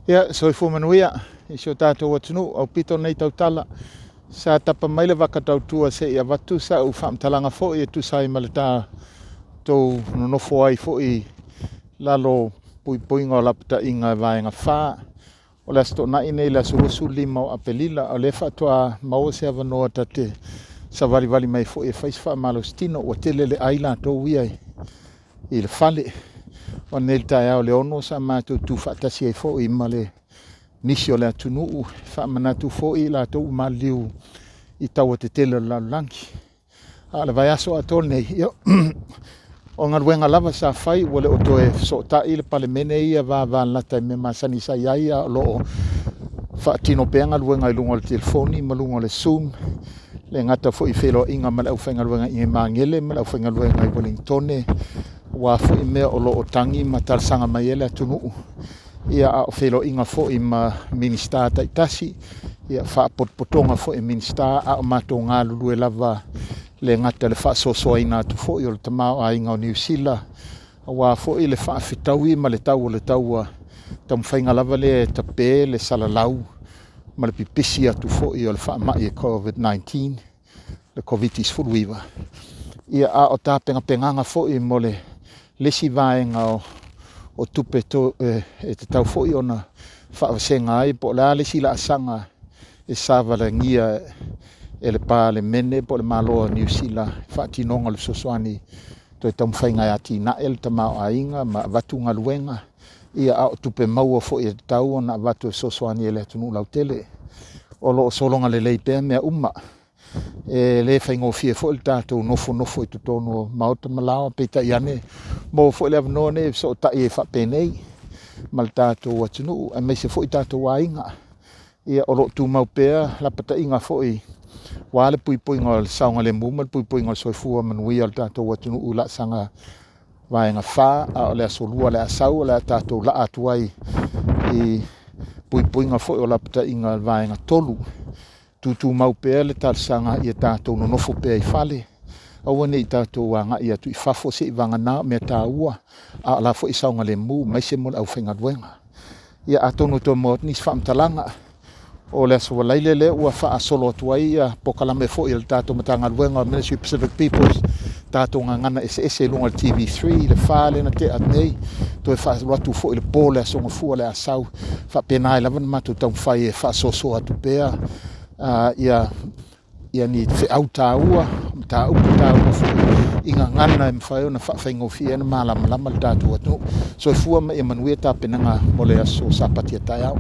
Ia, soifua manuia i si o tatou atunuu, aupito nei tautala. Sa tapa mai le vaka tautua se i avatu sau faamatalaga foi e tusa ai ma le tatou nonofo ai foi i lalo o puipuiga o lapataiga Vaega 4. O le Aso Toonai lenei le aso 25 o Aperila, a o lea faatoa maua se avanoa ta te savalivali mai foi e fai se faamalositino, ua tele le ai latou ia i le fale. O nei i le taeao i le 6 sa matou tutu faatasi ai foi ma le nisi o le atunuu, faamanatu foi i latou ua maliliu i taua tetele o le lalolagi. A o le vaiaso atoa lenei, ia, o galuega lava sa fai, ua le o toe fesootai le Palemene ia vavalalata i mea masani sa i ai, a o lo o faatino pea galuega i luga o le telefoni ma luga o le Zoom, e le gata foi i feiloaiga ma le aufaigaluega i Magele ma le aufaigaluega i Ueligitone, aua foi mea o lo o tagi ma talosaga mai ai le atunuu, ia a o feiloaiga foi ma Minisita taitasi, ia faapotopotoga foi a Minisita, a o matou galulue lava, e le gata i le faasoasoaina atu foi o le tamaoaiga o Niu Sila, aua foi le faafetaui ma le tau o le taua, taumafaiga lava lea e tape le salalau ma le pipisi atu foi o le faamai e COVID-19, le Koviti-19, ia a o tapenapenaga foi mo le isi vaega o tupe e tatau foi ona faavasega ai, po o le a le isi laasaga e savalagia e le Palemene po o le Malo o Niu Sila i le faatinoga o le fesoasoani toe taumafaiga e atinae le tamaoaiga ma avatu galuega, ia a o tupe maua foi e tatau ona avatu e fesoasoani i le atunuu lautele. O lo o sologa lelei pea mea uma. E le faigofie foi le tatou nofonofo i totonu o maota ma laoa, peitai ane, maua foi le avanoa nei e fesootai ai faapenei ma le tatou atunuu aemaise foi tatou aiga. Ia, o lo o tumau pea lapataiga foi aua le puipuiga o le saogalemu ma le puipuiga o le soifua manuia o le tatou atunuu i laasaga Vaega 4, a o le Aso Lua o le a sau o le a tatou laa atu ai i puipuiga foi o lapataiga o le Vaega 3. Tutumau pea le talosaga ia tatou nonofo pea i fale, aua ne i tatou agai atu i fafo se i vagana o mea taua, a o la foi e saogalemu, aemaise mo le aufaigaluega. Ia atonu e toe maua atu nisi faamatalaga. O le Aso Faraile lea ua faasolo atu ai polokalame foi a le tatou Matagaluega o le Ministry of Pacific Peoples, tatou gagana eseese i luga o le TV3 i le 4 lea na tea atu nei, toe faasolo atu foi i le po o le Aso Gafua o le a sau. Faapena ai lava ona matou taumafai e faasoasoa atu pea ia ni feau taua, mataupu taua foi i gagana e mafai ona faafaigofie ai ona malamalama le tatou atunuu. Soifua ma ia manuia tapenaga mo le aso Sapati a taeao.